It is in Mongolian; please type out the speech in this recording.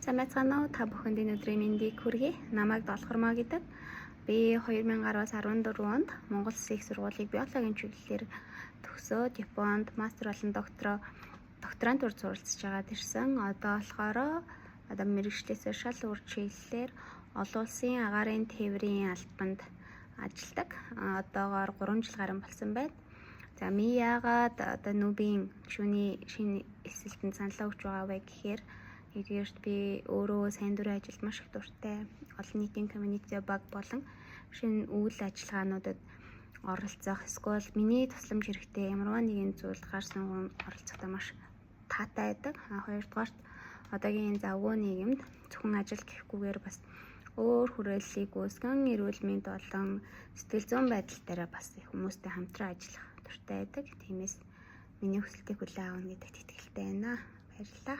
Сайн байцгаана уу? Та бүхэнд энэ өдрийн мэндийг хүргэе. Намайг Долхормоо гэдэг. Би 2010-аас 14 онд Монгол Улсын их сургуулийг биологийн чиглэлээр төгсөөд Японд мастер болон докторантур суралцж байгаад ирсэн. Одоо болохоор одоо мэргэжлээсээ шал өөр чиглэлээр олон улсын агаарын тээврийн албанд ажилладаг. Одоогоор 3 жил гарan болсон байна. За, ми яагаад одоо NUB-ийн гишүүний шинэ элсэлтэнд саналаа өгч байгаа вэ гэхээр нэгдүгээрт би өөрөө сайн дурын ажилд маш их дуртай. Олон нийтийн community баг болон шинэ үйл ажиллагаануудад оролцох, эсвэл миний тусламж хэрэгтэй ямарваа нэгэн зүйлд гар сунган оролцохдоо маш таатай байдаг. А хоёрдугаарт одоогийн завгүй нийгэмд зөвхөн ажил гэхгүйгээр бас өөр хүрээллийг үүсгэн, эрүүл мэнд болон сэтгэл зүйн байдал дээр бас хүмүүстэй хамтран ажиллах дуртай байдаг. Тиймээс миний хүсэлтийг хүлээн авна гэдэгт итгэлтэй байна. Баярлалаа.